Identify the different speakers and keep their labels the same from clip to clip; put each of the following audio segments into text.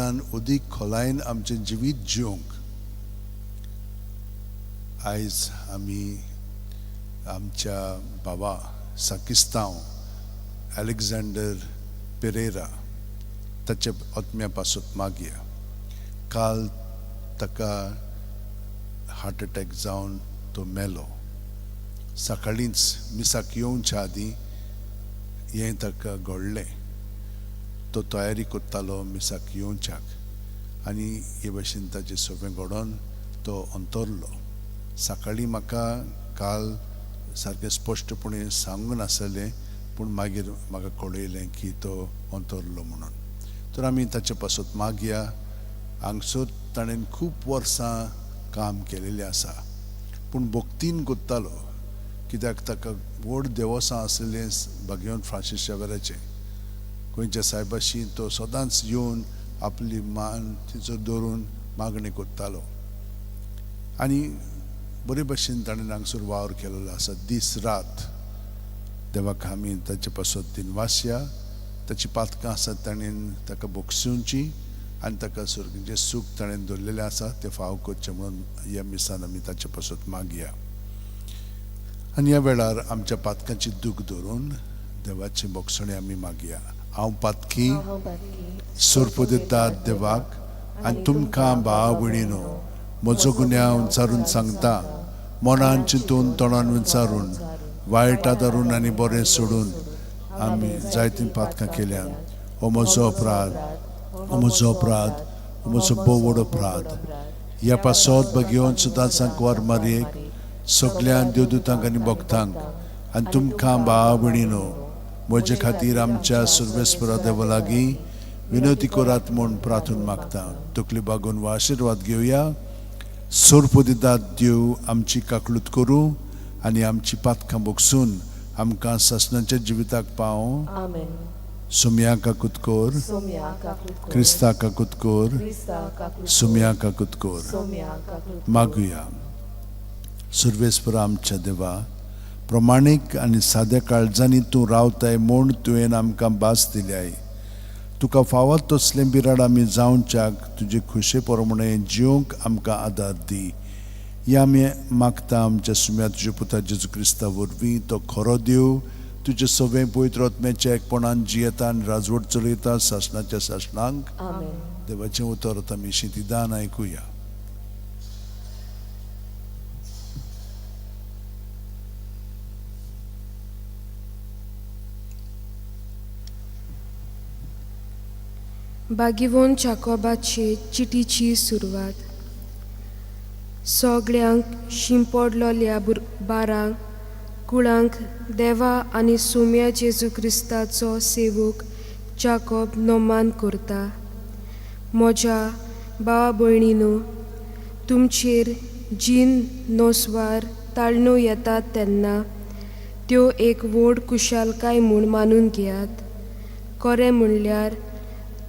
Speaker 1: जिवितान अदीक खोलायेन आमचें जिवीत जिवंक आयज आमी आमच्या बाबा साकिस्तांव अलेक्झांडर पेरेरा ताच्या आत्म्या पासत मागया. काल ताका हार्ट अटॅक जावन तो मेलो. सकाळींच मिसाक येवच्या आदीं हें ताका घडलें. तो तयारी करतालो मिसाक येवच्याक आनी हे भशेन ताचें सगळें घडोवन तो अंतरलो. सकाळीं म्हाका काल सारकें स्पश्टपणे सांगूंक नासलें, पूण मागीर म्हाका कळयलें की तो अंतरलो म्हणून. तर आमी ताचे पासत मागया. हांगसर ताणें खूब वर्सां काम केलेलें आसा, पूण भक्तीन करतालो, कित्याक ताका व्हड देवसां आसलें भाग्यवंत फ्रांसीस शावेराचें. गोंयच्या सायबाशी तो सदांच येवन आपली मान थंयसर दवरून मागणी करतालो आनी बरे भशेन ताणें हांगसर वावर केलेलो आसा दीस रात. देवाक आमी ताचे पासत दिनवासया. ताची पातकां आसात ताणें ताका बोगसुची आनी ताका सर्गीचें सूख ताणें दवरलेलें आसा तें फाव करचें म्हणून ह्या मिसान आमी ताचे पासत मागया. आनी ह्या वेळार आमच्या पातकांची दूख धरून देवाची बोगसणी आमी मागया. हांव पातकी सोर्प दितात देवाक आनी तुमकां भाव भयणीनो म्हजो गुन्यांव विचारून सांगता, मनान चिंतून तोंडान विचारून वायट आदारून आनी बरें सोडून आमी जायतीं पातकां केल्यान. हो म्हजो अपराध, हो म्हजो अपराध, हो म्हजो भोव व्हड अपराध. ह्या पासत भगेवन सुद्दां सांकवार मारयेक सगळ्यां देवदूतांक आनी भक्तांक आनी तुमकां भाव भयणीनो म्हजे खातीर आमच्या सर्वेस्परा देवा लागीं विनवती करात म्हूण प्रार्थून मागता. तकली बागोवन वा आशिर्वाद घेवया. सोर्प दितात देव आमची काकळूत करूं आनी आमची पातकां बोगसून आमकां सासणाच्या जिविताक पावों. सोमया काकूत कर, क्रिस्ता काकूत कर, सोमया काकूत कर. मागुया. सर्वेस्परा आमच्या देवा, प्रमाणीक आनी साद्या काळजांनी तूं रावताय म्हूण तुवें आमकां भास दिल्याय. तुका फावत तसलें बिराड आमी जावच्याक तुजे खुशे प्रमाणे जिवंक आमकां आदार दी. ह्या आमी मागता आमच्या सुम्या तुज्या पुता जेजू क्रिस्ता वरवीं. तो खरो देव तुजे सगळें पवित्र आत्म्याच्या एकपणान जियेता आनी राजवट चलयता सासणाच्या सासणांक. देवाचें उतर आतां आमी शिंतिदान आयकुया.
Speaker 2: बागिवोन जाकोबाचे चिटीची सुरवात. सगळ्यांक शिंपडलोल्या बारांक कुळांक देवा आनी सोम्या जेजू क्रिस्ताचो सेवक जाकोब नमान करता. म्हज्या भावा भयणीनो, तुमचेर जीन नोसवार ताळणू येतात तेन्ना त्यो एक व्हड कुशालकाय म्हूण मानून घेयात. खरें म्हणल्यार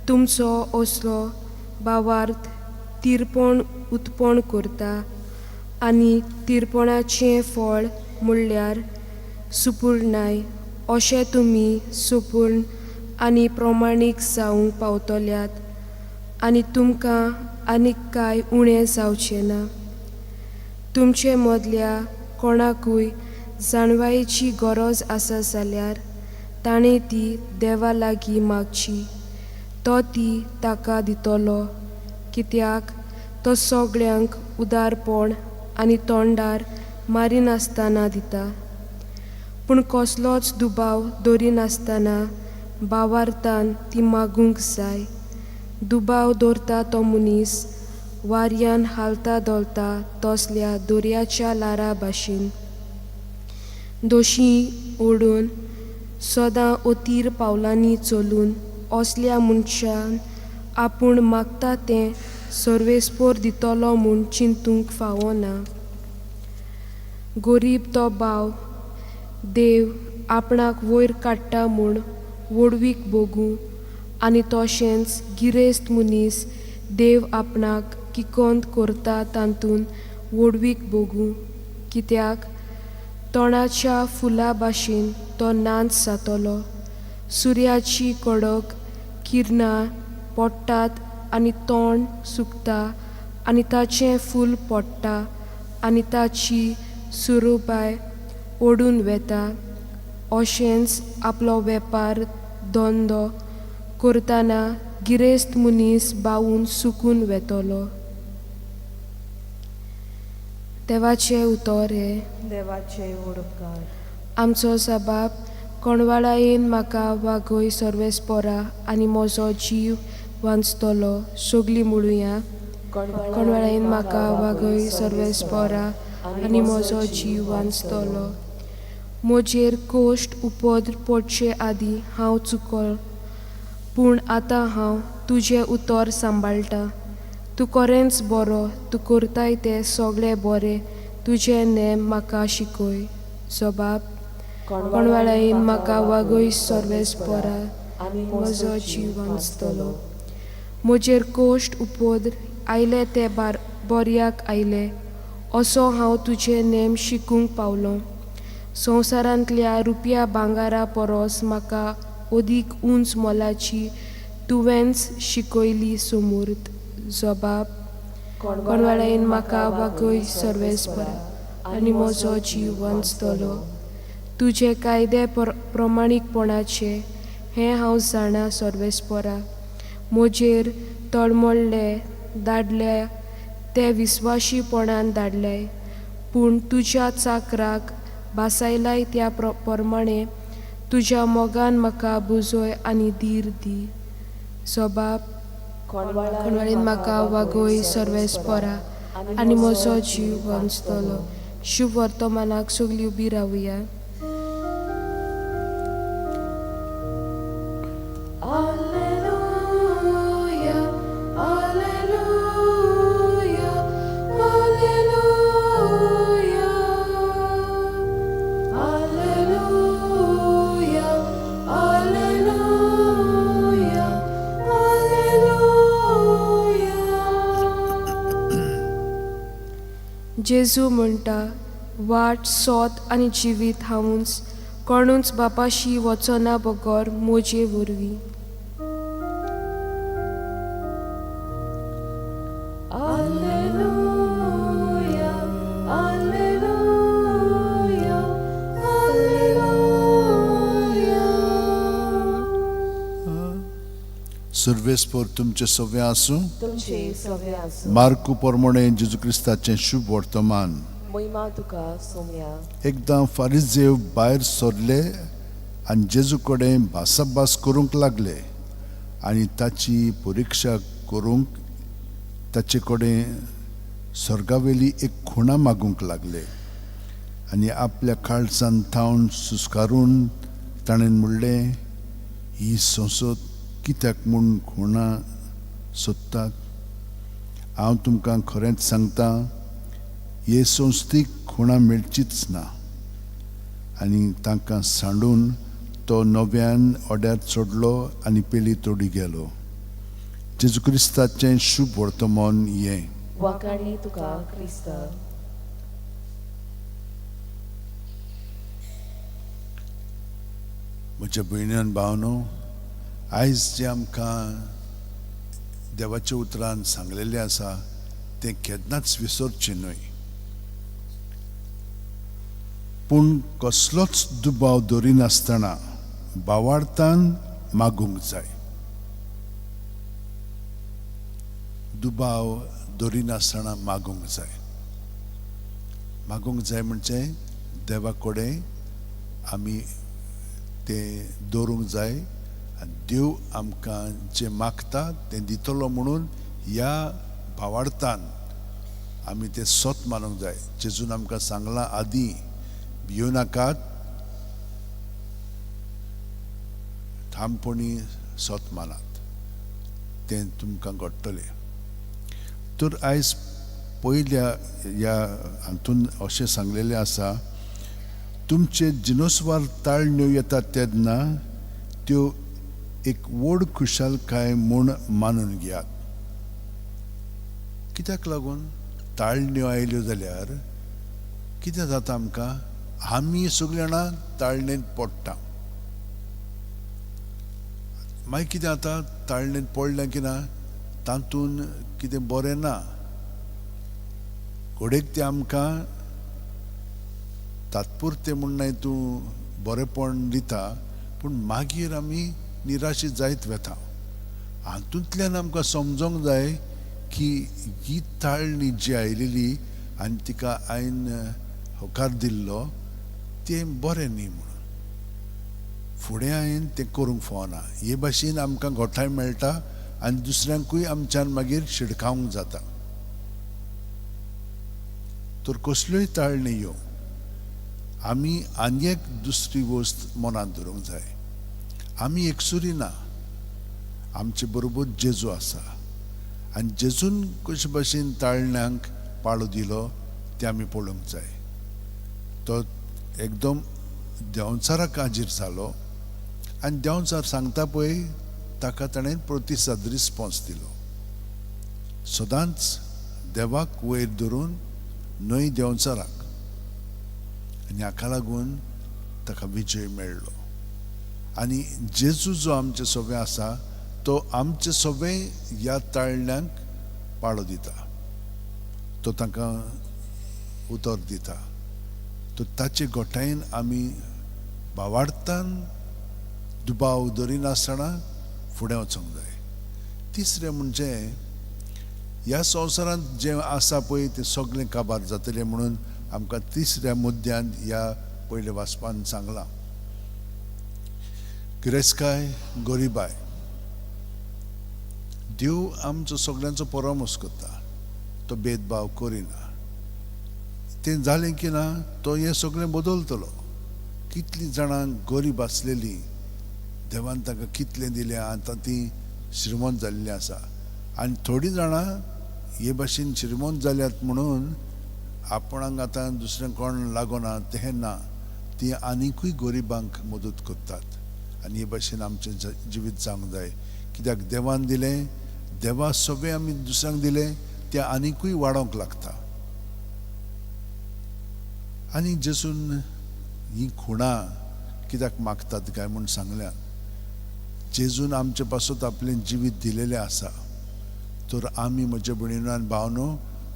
Speaker 2: तुमचो असलो भावार्थ तिरपण उत्पन्न करता आनी तिरपणाचें फळ म्हणल्यार सुपूर्णाय. अशें तुमी सुपूर्ण आनी प्रमाणीक जावंक पावतल्यात आनी तुमकां आनीक कांय उणें जावचें ना. तुमचे मदल्या कोणाकूय जाणवायेची गरज आसा जाल्यार ताणें ती देवा लागीं मागची, तो ती ताका दितलो, कित्याक तो सगळ्यांक उदारपण आनी तोंडार मारिनासतना दिता. पूण कसलोच दुबाव दवरिनासतना भावार्थान ती मागूंक जाय. दुबाव दवरता तो मनीस वाऱ्यान हालता धोलता तसल्या दर्याच्या ल्हारां भाशेन दोशी ओडून सदां अतीर पावलांनी चलून असल्या मनशान आपूण मागता तें सर्वेस्पोर दितलो म्हूण चिंतूंक फावना. गरीब तो भाव देव आपणाक वयर काडटा म्हूण व्हडवीक भोगूं आनी तशेंच गिरेस्त मनीस देव आपणाक किकोंत करता तातूंत व्हडवीक भोगूं, कित्याक तणाच्या फुलां भाशेन तो नाच जातलो. सुर्याची कडक किरणां पडटात आनी तोंड सुकता आनी ताचें फूल पडटा आनी ताची सुरुबाय ओडून वेता. अशेंच आपलो वेपार धंदो करतना गिरेस्त मनीस बावून सुकून वेतलो. देवाचें उतर हें.
Speaker 3: देवाचे उपकार.
Speaker 2: आमचो सबाब कोणवाळायेन म्हाका वागय सर्वेस्पोरा आनी म्हजो जीव वांचतलो. सगलीं म्हणुया, कोणवाळायेन म्हाका वागय सर्वेस्पोरा आनी म्हजो जीव वांचतलो. म्हजेर कोश्ट उपद्र पडचे आदीं हांव चुकलो, पूण आतां हांव तुजें उतर सांबाळटा. तूं खरेंच बरो, तूं करताय तें सगळें बरें, तुजें नेम म्हाका शिकय. जबाब कोणवाळायेन म्हाका वागय सर्वेस्पोरा
Speaker 3: आनी
Speaker 2: म्हजो जीव वांचतलो. म्हजेर कोश्ट उपद्र आयले ते बऱ्याक आयले, असो हांव तुजे नेम शिकूंक पावलो. संवसारांतल्या रुपया भांगरा परस म्हाका अदीक उंच मोलाची तुवेंच शिकयली समूर्त. जबाब कोणवाळायेन म्हाका वागय सर्वेस्पोरा आनी म्हजो जीव वांचतलो. तुजे कायदे प्रमाणीकपणाचे हें हांव जाणा सर्वेस्पोरा. म्हजेर तळमळ्ळे धाडल्या ते विस्वाशीपणान धाडले, पूण तुज्या चाकराक भासायलाय त्या प्रमाणे तुज्या मोगान म्हाका बुजय आनी धीर दी. सबाब कोणवाळेन म्हाका वागय सर्वेस्पोरा आनी म्हजो जीव वांचतलो. शुभ वर्तमानाक सगळीं उबी रावया. Alleluia, Alleluia, Alleluia, Alleluia, Alleluia, Alleluia. जेजू म्हणटा, वाट सोत आनी जिवीत हांवूच, कोणूच बापाशी वचना बगर म्हजे वरवीं.
Speaker 3: Alleluia, Alleluia, Alleluia.
Speaker 1: सर्वेस्पोर तुमचें सगळें आसूं.
Speaker 3: तुमचे सगळे आसूं.
Speaker 1: मार्कू प्रमाणे जेजू क्रिस्ताचें शुभ वर्तमान.
Speaker 3: महिमा तुका सोम्या.
Speaker 1: एकदां फारिजेव भायर सरले आनी जेजू कडेन भासाभास करूंक लागले आनी ताची परिक्षा करूंक ताचे कडेन स्वर्गावेली एक खुणा मागूंक लागले आनी आपल्या काळजान थावन सुस्कारून ताणें म्हणलें, ही संसद कित्याक म्हूण खुणा सोदतात? हांव तुमकां खरेंच सांगता, हे संस्थेक खुणा मेळचीच ना. आनी तांकां सांडून तो नव्यान ओड्यार चडलो आनी पेली तोडी गेलो. जेजू क्रिस्ताचें शुभ वर्तमान हें.
Speaker 3: वाखाणी तुका क्रिस्ता.
Speaker 1: म्हज्या भयण्यान भावनो, आयज जें आमकां देवाच्या उतरान सांगलेलें आसा तें केन्नाच विसरचें न्हय. पूण कसलोच दुबाव दरिनासतना भावार्थान मागूंक जाय. दुबाव दरिनासतना मागूंक जाय. मागूंक जाय म्हणजे देवा कडेन आमी तें दवरूंक जाय आनी देव आमकां जें मागता तें दितलो म्हणून ह्या भावार्थान आमी तें सत मानूंक जाय. जेजून आमकां सांगलां आदीं, भियो नाकात, ठामपणी सत मानात, तें तुमकां घडटलें. तर आयज पयल्या ह्या हातून अशें सांगलेलें आसा, तुमचे जिनोसवार ताळण्यो येतात तेन्ना त्यो एक व्हड खुशालकाय म्हूण मानून घेयात. कित्याक लागून ताळण्यो आयल्यो जाल्यार कितें जाता आमकां? आमी सगळीं जाणां ताळणेंत पडटा. मागीर कितें जाता, ताळणेंत पडलें की ना तातूंत कितें बरें ना. घडयेक तें आमकां तात्पुरतें म्हूण न्हय तूं बरेंपण दिता, पूण मागीर आमी निराशी जायत वता. हातूंतल्यान आमकां समजोंक जाय की ही ताळणी जी आयलेली आनी तिका हांवें होकार दिल्लो तें बरें न्ही म्हणून फुडें हांवें तें करूंक फावना. हे भाशेन आमकां गोठाय मेळटा आनी दुसऱ्यांकूय आमच्यान मागीर शिडकावंक जाता. तर कसल्योय ताळणी येवं, आमी आनी एक दुसरी वस्त मनांत धरूंक जाय. आमी एकसुरी ना, आमचे बरोबर जेजू आसा आनी जेजून कशे भाशेन ताळण्यांक पाळो दिलो तें आमी पळोवंक जाय. तो एकदम देंवचाराक हाजीर जालो आनी देंवचार सांगता पळय ताका ताणें प्रतिसाद रिस्पोन्स दिलो. सदांच देवाक वयर धरून न्हय देंवचाराक, आनी हाका लागून ताका विजय मेळ्ळो. आनी जेजू जो आमचे सोबे आसा तो आमचे सोबे ह्या ताळण्यांक पाळो दिता, तो तांकां उतर दिता. तो ताचे गोठायेन आमी भावार्थान दुबाव धरिनासतना फुडें वचूंक जाय. तिसरें म्हणजे ह्या संवसारांत जें आसा पळय तें सगळें काबार जातलें म्हणून आमकां तिसऱ्या मुद्द्यान ह्या पयल्या वाचपान सांगलां. गिरेस्तकाय गरिबाय, देव आमचो सगळ्यांचो परामर्श करता, तो भेदभाव करिना. तें जालें की ना तो हें सगळें बदलतलो. कितलीं जाणां गरीब आसलेलीं देवान तांकां कितलें दिलें, आतां तीं श्रीमंत जाल्लीं आसा. आनी थोडीं जाणां हे भाशेन श्रीमंत जाल्यात म्हणून आपणाक आतां दुसरें कोण लागना तें ना, तीं आनिकूय गरिबांक मदत करतात. आनी हे भाशेन आमचें जिवीत जावंक जाय. कित्याक देवान दिलें, देवा सगळें आमी दुसऱ्यांक दिलें तें आनिकूय वाडोवंक लागता. आनी जेजून हीं खुणां कित्याक मागतात काय म्हूण सांगल्या. जेजून आमचे पासत आपलें जिवीत दिलेलें आसा, तर आमी म्हज्या भयणीनो आनी भावनो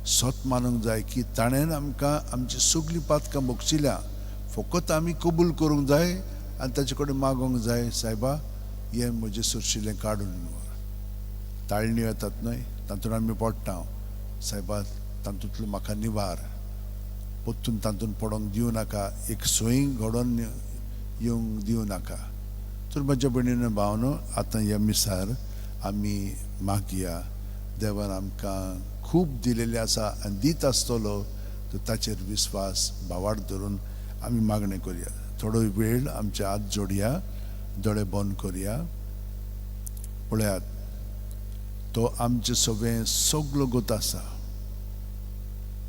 Speaker 1: सत मानूंक जाय की ताणें आमकां आमची सगळीं पातकां भोगशिल्या. फकत आमी कबूल करूंक जाय आनी ताचे कडेन मागोंक जाय, सायबा हें म्हजें सुरशिलें काडून व्हर. ताळण्यो येतात न्हय तातूंत आमी पडटा, सायबा तातूंतलो म्हाका निवार, परतून तातूंत पडोंक दिवं नाका, एक सोय घडोवन येवंक दिवं नाका. तर म्हज्या भयणीनो भावनो आतां ह्या मिसार आमी मागया. देवान आमकां खूब दिलेलें आसा आनी दीत आसतलो, तर ताचेर विस्वास भावार्थ धरून आमी मागणें करया. थोडो वेळ आमचे हात जोडया, दोळे बंद करया. पळयात तो आमचे सगळें सगलो गोत आसा.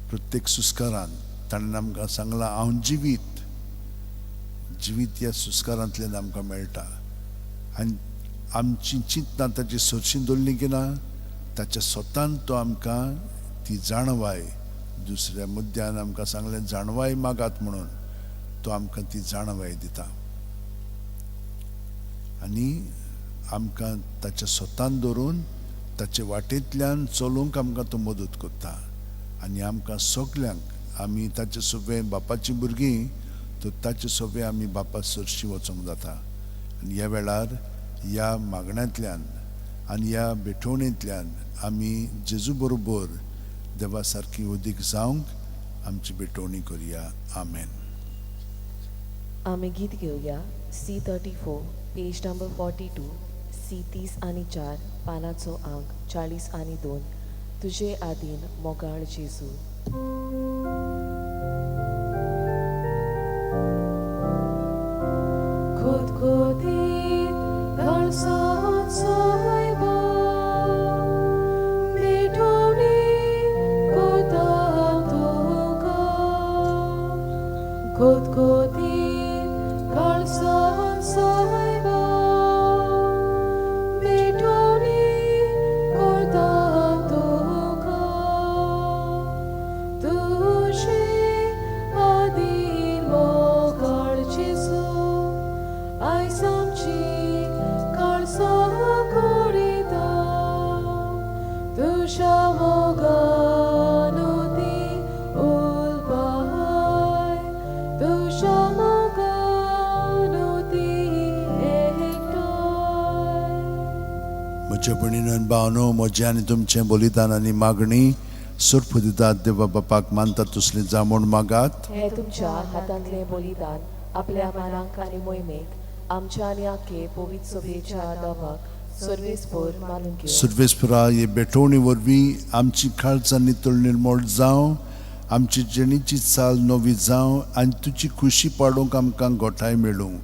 Speaker 1: प्रत्येक सुस्कारान ताणें आमकां सांगलां हांव जिवीत, जिवीत ह्या सुस्कारांतल्यान आमकां मेळटा. आनी आमची चिंतनां ताची सरशी दवरली की ना ताच्या स्वतान तो आमकां ती जाणवाय, दुसऱ्या मुद्द्यान आमकां सांगलें जाणवाय मागात म्हणून, तो आमकां ती जाणवाय दिता. आनी आमकां ताच्या स्वतान धरून ताचे वाटेंतल्यान चलूंक आमकां तो मदत करता. आनी आमकां सगल्यांक आमी ताचे सोबे बापाचीं भुरगीं, तर ताचे सोबे आमी बापा सरशी वचोंक जाता. आनी ह्या वेळार ह्या मागण्यांतल्यान आनी ह्या भेटवणेंतल्यान आमी जेजू बरोबर देवा सारकी उदीक जावंक आमची भेटवणी करया. आमेन.
Speaker 3: आमी गीत घेवया C 34 page number 42, C 30 आनी 4, पानाचो आंक 40 आनी 2. तुजे आदीन मोगाळ जेजू.
Speaker 2: खोतखोतीत घालसात सायबा, भेटवणी कोता तुका. खोतखोतीत घालसात सायबा, भेटवणी कोता तुका. तुजे आदीन मोगाळ जेजू, आयज आमची तुज्या मोगान ती उलपाय, तुज्या मोगान ती एकठांय.
Speaker 1: म्हज्या भयणीन भावनो, म्हजें आनी तुमचें बलिदान आनी मागणी सर्प दितात देवा बापाक मानता तसली जावं म्हूण मागात.
Speaker 3: हे तुमच्या हातांतलें बलिदान आपल्या मानाक आनी मोहिमेक आमच्या आनी आखे पवित्र सभेच्या दावाक सर्वेस्पर मानून घेवं.
Speaker 1: सर्वेस्परा, हे भेटवणी वरवीं आमची काळजां नितळ निर्मळ जावं, आमची जिणेची चाल नवी जावं आनी तुजी खुशी पाडूंक आमकां गोठाय मेळूं.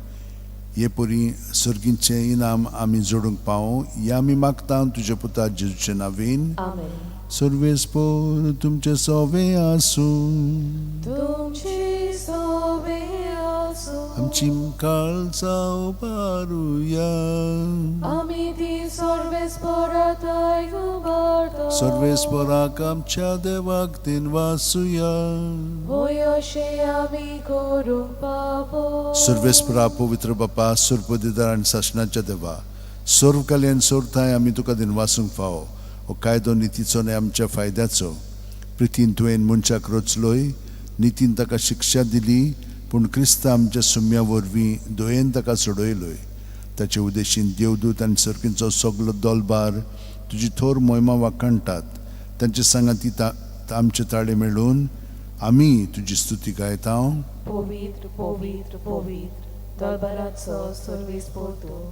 Speaker 1: हे परी सर्गीचें इनाम आमी जोडूंक पावूं हें आमी मागता तुज्या पुता जेजूचे नांवान.
Speaker 3: आमेन.
Speaker 1: सर्वेस्पर तुमचें सोवे आसूं.
Speaker 2: तुमची सोबे आसूं.
Speaker 1: आमची काळजां उबारुया.
Speaker 2: आमी ती सर्वेस्पराथाय उबारता.
Speaker 1: सर्वेस्पराक आमच्या देवाक दिनवासुया.
Speaker 2: होय, अशें आमी करूंक पावो.
Speaker 1: सर्वेस्परा, पवित्र बापा, सर्व दिदार आनी सासणाच्या देवा, सर्व काल्यान सर्व आमी तुका दिनवासूंक फावो. हो कायदो नितीचो आनी आमच्या फायद्याचो. प्रितीन तुवें मनशाक रचलोय, नितीन ताका शिक्षा दिली, पूण क्रिस्त आमच्या सुम्या वरवीं दयेन ताका सोडयलोय. ताचे उद्देशीन देवदूत आनी सर्कींचो सगलो दोलबार तुजी थोर मोहिमा वाखाणटात. तांचे सांगाती आमचे ताळे मेळून आमी तुजी स्तुती गायता.
Speaker 3: पवित्र, पवित्र, पवित्र दरबाराचो सर्वेस्पर तूं.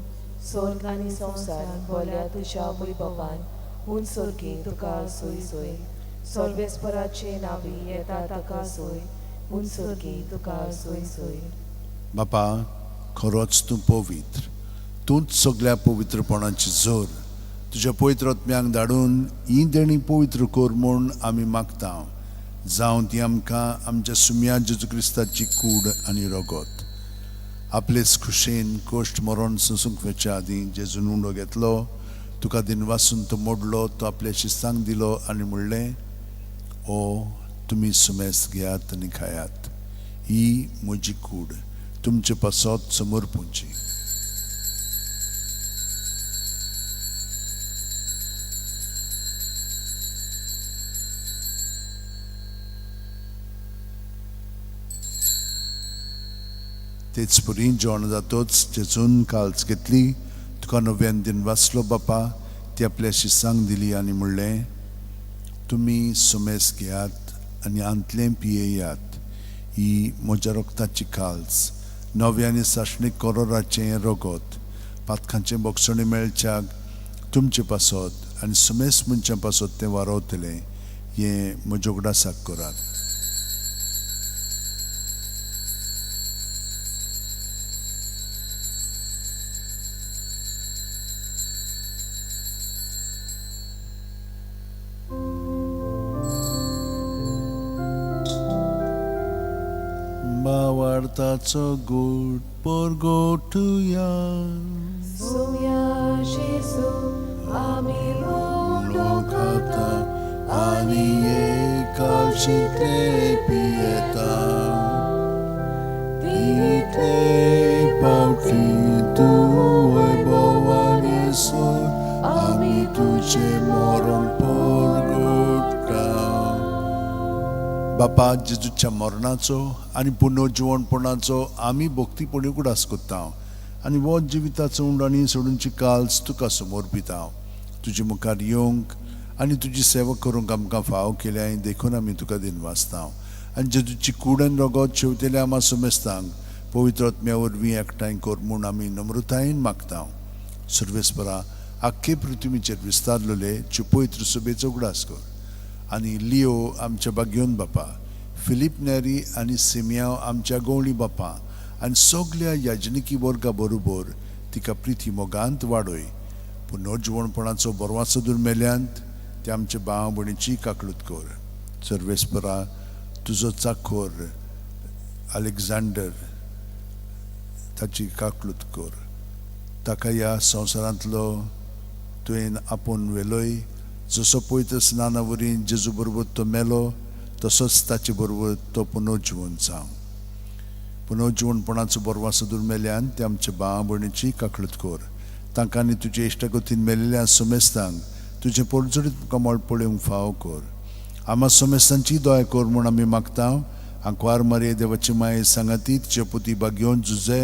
Speaker 3: स्वर्ग आनी संवसार भरल्या तुज्या वैभवान. हून सर्गी तुका सोय सोय. सर्वेस्पराचे नांवी येता ताका सोय. हून सर्गी तुका सोय सोय.
Speaker 1: बापा, खरोच तूं पवित्र, तूंच सगल्या पवित्रपणाची जोर. तुज्या पवित्र आत्म्यांक धाडून ही देणी पवित्र कर म्हूण आमी मागता. जावं ती आमकां आमच्या सुम्या जेजू क्रिस्ताची कूड आनी रगत. आपलेच खुशेन कश्ट मरण सोंसूंक वचच्या आदीं जेजून उंडो घेतलो, तुका दिनवासून तो मोडलो, तो आपल्या शिस्तांक दिलो आनी म्हणलें, ओ तुमी सुमेस घेयात आनी खायात. ही म्हजी कूड तुमचे पासत समर्पूंची. तेच परी जेवण जातोच जेजून काल्स घेतली, तुका नव्यान दिन वाचलो बापा, ती आपल्या शिस्तांक दिली आनी म्हणलें, तुमी सुमेस घेयात आनी आंतलें पियेयात. ही म्हज्या रक्ताची काल्स, नव्या आनी सासणीक करोराचें रगत. पातकांचें बोगसणें मेळच्याक तुमचे पासत आनी सुमेस मनशां पासत तें वारवतलें. हें म्हज्या उगडासाक करात. भावार्थाचो गोड परगोटुया.
Speaker 2: सुम्या जेजू, आमी उंडो खाता
Speaker 1: आनी एकाशितले पियेता. तितले पावटी तूं भोवान येसो, आमी तुजें मरण परगोटा. बापा, जेजूच्या मरणाचो आनी पुनर्जिवणपणाचो आमी भक्तीपणी उगडास करता आनी हो जिविताचो उंडो आनी सोडूनची काल्स तुका समर्पिता. तुजे मुखार येवंक आनी तुजी सेवा करूंक आमकां फावो केल्या देखून आमी तुका दिनवासता. आनी जेजूची कूड आनी रगत शेवतेल्या आमा सुमेस्तांक पवित्र आत्म्या वरवीं एकठांय कर म्हूण आमी नम्रतायेन मागता. सर्वेस्परा, आख्खे पृथ्वीचेर विस्तारलेले पवित्र सभेचो उगडास कर आनी लियो आमच्या बागयोन बापा, फिलीप नेरी आनी सिमियांव आमच्या गवळी बापा आनी सगल्या याजनिकी वर्गा बरोबर तिका प्रिती मोगांत वाडय. पुनर्जिवणपणाचो बरवाचो दुर्मेल्यांत ते आमच्या भाव भयणीची काकळूत कर. सर्वेस्परा, तुजो चाखोर अलेक्झांडर ताची काकळूत कर. ताका ह्या संवसारांतलो तुवें आपोवन व्हेलोय. जसो पवित्र स्नाना वरवीं जेजू बरोबर तो मेलो, तसोच ताचे बरोबर तो पुनर्जिवन जावं. पुनर्जिवणपणाचो बरवासो दुर्मेल्यान ते आमच्या भाव भयणीची काकळूत कर. तांकां आनी तुजे इश्टागतीन मेलेल्या सुमेस्तांक तुजें पोरजोडीत कमळ पळोवंक फावो कर. आमा सोमेस्तांची दया कर म्हूण आमी मागता. आंकवार मारये देवाची माये सांगाती तिचे पुती बागेवन जुजे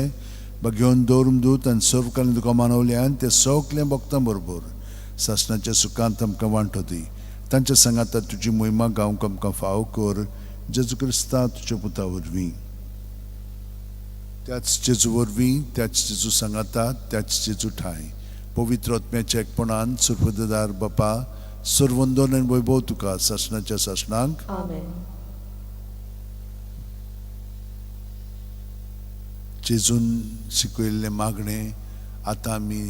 Speaker 1: बागेवन दवरून दूत आनी सर्वकालीन तुका मानवल्यान ते सगळें भक्तां बरोबर सासणाच्या सुखांत आमकां वांटो दी. तांच्या सांगाता तुजी मोहिमा गावंक आमकां फावो कर. जेजू क्रिस्ता तुज्या पुता वरवीं, त्याच जेजू वरवीं, त्याच जेजू सांगाता, त्याच जेजू ठांय पवित्र आत्म्याच्या एकपणान सुरपदार बापा सर्वंदन आनी वैभव तुका सासणाच्या सासणाक.
Speaker 3: आमेन.
Speaker 1: जेजून शिकयल्लें मागणें आतां आमी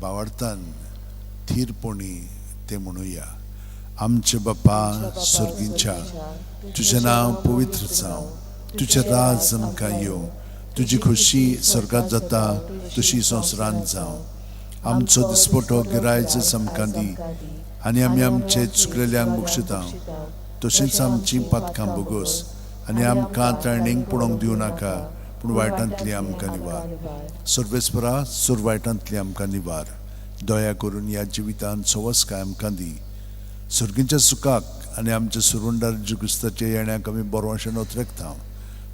Speaker 1: बावडतान थीरपणी तें म्हणुया. आमचे बापा सर्गींच्या, तुजें नांव पवित्र जावं, तुजें राज आमकां येवं, तुजी खोशी स्वर्गांत जाता तशी संवसारांत जावं. आमचो दिसपटो गिरायच आमकां दी आनी आमी आमचे चुकलेल्यांक बक्षिता तशेंच आमची पातकां बोगस आनी आमकां ताणींक पडोवंक दिवं नाका, पूण वायटांतली आमकां निवार. सर्वेस्परा सर्व वायटांतली आमकां निवार. दया करून ह्या जिवितांत सवसकाय आमकां दी. सर्गींच्या सुखाक आनी आमच्या सुरुंडार जेजू येण्याक आमी बरोवशें नोत्रेकता.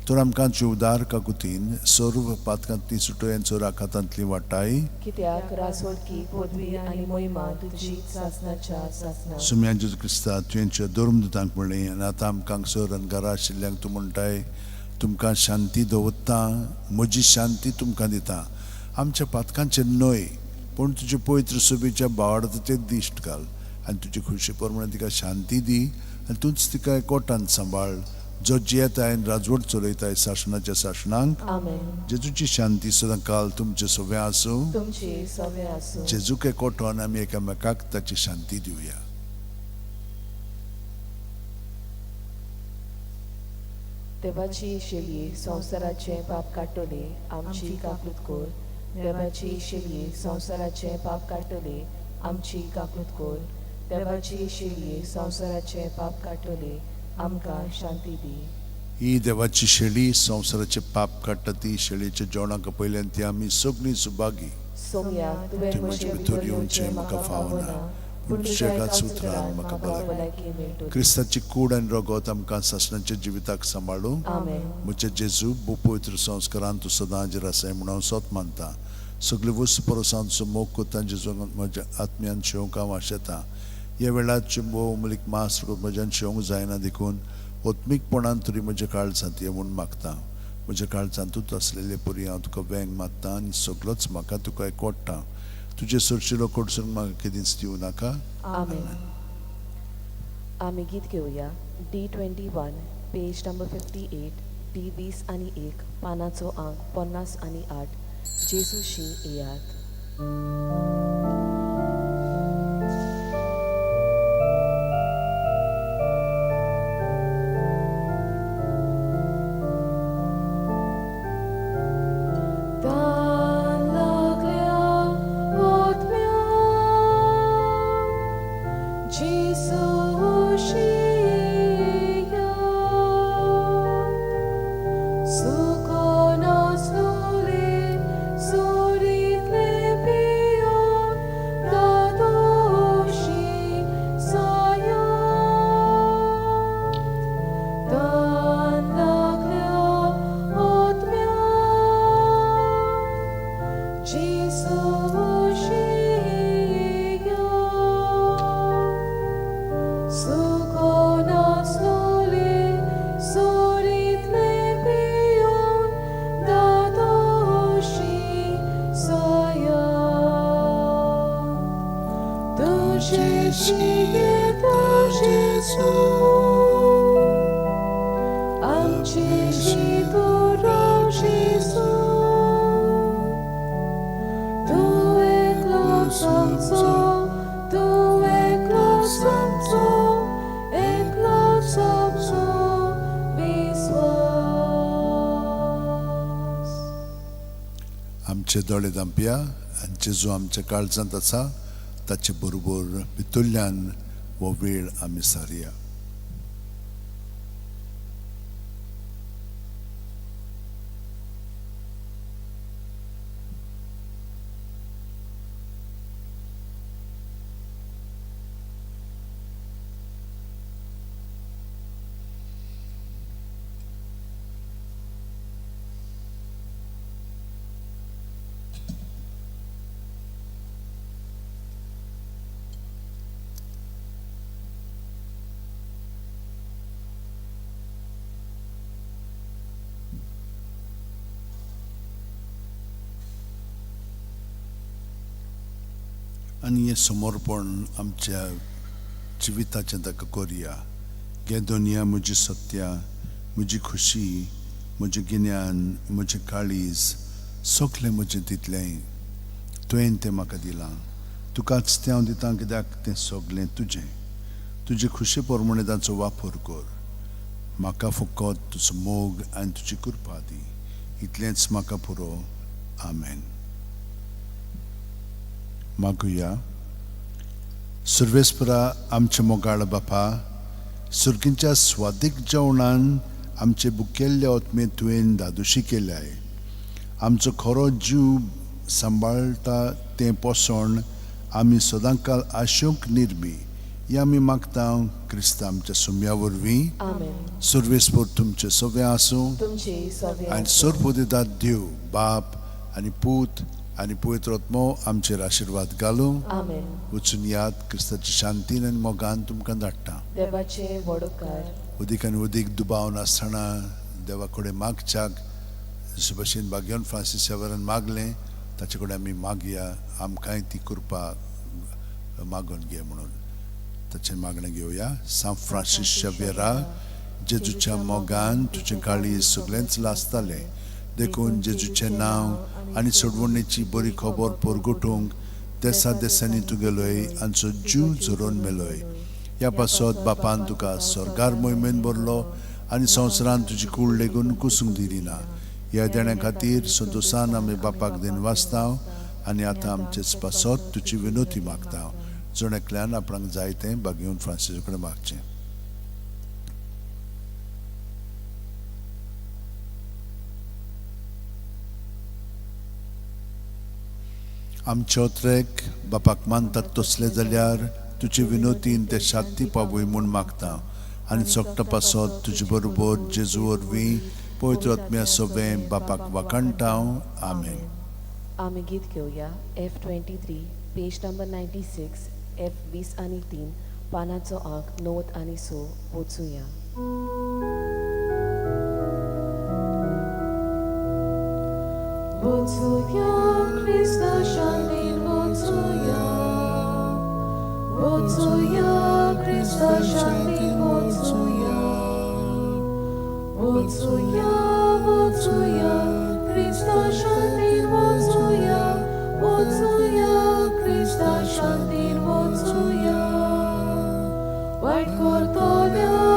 Speaker 1: तर आमकां जिवदार काकुतीन सर्व पातकांतली सुटोय आनी सर्व आखातांतली वाटाय.
Speaker 3: कित्याक रासोळकी पदवी आनी मोहिमा तुजी सासणाच्या सासणाक.
Speaker 1: सुम्या जेजू क्रिस्ता तुवेंच्या धर्मदूतांक म्हणलें आनी आतां आमकां हांगसर आनी घरा आशिल्ल्यांक तूं म्हणटाय, तुमकां शांती दवरता, म्हजी शांती तुमकां दिता. आमच्या पातकांचेर न्हय पूण तुजे पवित्र सभेच्या बावडाचेर दिश्ट घाल आनी तुजे खुशी प्रमाणे तिका शांती दी आनी तूंच तिका एकवटान सांबाळ, जो जियेताय आनी राजवट चलयताय सासणाच्या सासणाक.
Speaker 3: आमेन.
Speaker 1: जेजूची शांती सदां काल तुमचे सगळें आसूं.
Speaker 3: तुमचे सगळें आसूं.
Speaker 1: जेजूक एकवटान आमी एकामेकाक ताची शांती दिवया.
Speaker 3: देवाची शेलये संवसाराचें पाप काडटले आमची काकूत कर. देवाची शेलये संवसाराचें पाप काडटले आमची काकूत कर. देवाची शेलये संवसाराचें पाप काडटले आमकां शांती दी.
Speaker 1: ही देवाची शेळी संवसाराचें पाप काडटा ती शेळीच्या जेवणाक पयल्यान ती आमी सगळीं सुभागी.
Speaker 3: सोम्या, तुवें म्हजे भितर येवचें म्हाका फावना, पूण तुज्या एकाच उतरान म्हाका भलायकी मेळटली.
Speaker 1: क्रिस्ताची कूड आनी रगत आमकां सासणाच्या जिविताक सांबाळूं.
Speaker 3: आमेन.
Speaker 1: म्हज्या जेजू भोव पवित्र संस्कारान तूं सदां हाजीर आसाय म्हणून हांव सोत मानता. सगळे वस्तू परस हांव तुजो मोग करता. जेजू म्हज्या आत्म्यान शेवंक हांव आशेता. ह्या वेळार भोव अमलीक मास रगत म्हज्यान शेवंक जायना देखून आत्मीकपणान तरी म्हज्या काळजांत ये म्हूण मागता. म्हज्या काळजांतूच आसलेले परी हांव तुका वेंग मारता आनी सगळोच म्हाका तुका एकवटा. तुजे सरशिलो कडसून म्हाका केदींच दिवं नाका.
Speaker 3: आमेन. आमी गीत घेवया D 21 page number 58, D 21 पानाचो आंक 58. जेजूशी येयात.
Speaker 2: तान लागल्या आत्म्या जेजूशी येयात. सुकोन आसलोले सुरींतले पियोन दादोशी सायात. तान लागल्या आत्म्या जेजूशी येयात. सुकोन आसलोले सुरींतले पियोन दादोशी सायात. तुजेशी येता जेजू, आमचेशी तूं राव जेजू. तूं एकलोच आमचो, तूं एकलोच आमचो, एकलोच आमचो विस्वास.
Speaker 1: आमचे दोळे धांपया आनी जेजू आमच्या काळजांत आसा ताचे बरोबर भितरल्यान हो वेळ आमी सारया. आनी हें समर्पण आमच्या जिविताचें ताका करुया. घे दोनया म्हजी सत्या, म्हजी खुशी, म्हजें गिन्यान, म्हजें काळीज, सगलें म्हजें दितलें तुवें तें म्हाका दिलां, तुकाच तें हांव दितां, कित्याक तें सगलें तुजें. तुजे खुशे प्रमाणे ताचो वापर कर. म्हाका फकत तुजो मोग आनी तुजी कृपा दी, इतलेंच म्हाका पुरो. आमेन. मागुया. सुर्वेस्परा आमच्या मोगाळ बापा, सुर्गींच्या स्वादीक जेवणान आमचे बुकेल्ल्या ओतमे तुवें दादोशी केल्याय. आमचो खरो जीव सांबाळटा तें पोसण आमी सदांकाल आशोंक निर्मी हे आमी मागता क्रिस्ता आमच्या सुम्या वरवीं.
Speaker 3: आमेन.
Speaker 1: सुर्वेस्पर तुमचें सगळें आसूं
Speaker 3: तुमचे सगळे
Speaker 1: आनी सर्वदितात देव बाप आनी पूत आनी पवित्र आत्मो आमचेर आशिर्वाद घालूं.
Speaker 3: आमेन.
Speaker 1: वचून याद क्रिस्ताच्या शांतीन आनी मोगान तुमकां धाडटा.
Speaker 3: देवाचे वडोकार.
Speaker 1: उदीक आनी उदीक दुबाव नासतना देवा कडेन मागच्याक जशे भशेन भाग्यवन फ्रांसीस शेवरान मागलें ताचे कडेन आमी मागया, आमकांय ती कृपा मागून घे म्हणून ताचें मागणें घेवया. सांत फ्रांसीस शेवेरा, जेजूच्या मोगान तुजें काळीज सगळेंच लासतालें, देखून जेजूचें नांव आनी सोडवणेची बरी खबर परगटूंक देसा देसांनी तुगेलोय आमचो जीव झरोवन मेलोय. ह्या पासत बापान तुका स्वर्गार मोहिमेन भरलो आनी संवसारान तुजी कूड लेगून कुसूंक दिली ना. ह्या देण्या खातीर संतोशान आमी बापाक दिन वाचता आनी आतां आमचेच पासत तुजी विनोती मागता. जण एकल्यान आपणाक जाय तें बागेवन फ्रांसीसा कडेन मागचें. आमचे ओत्रेक बापाक मानतात तसले जाल्यार तुजे विनोतीन ते शांती पावय म्हूण मागता आनी चोकटा पासत तुजे बरोबर जेजू वरवीं पवित्र आत्म्या सगळें बापाक वाखाणटा. आमेन.
Speaker 3: आमी गीत घेवया F 23 page number 96 F 20 आनी 3 पानाचो आंक 9 आनी 6 वचुया.
Speaker 2: Vocuja, Krista शांतीन vocuja, vocuja, Krista शांतीन vocuja, vocuja, vocuja, Krista शांतीन vocuja, vocuja, Krista शांतीन vocuja. वायट करतल्या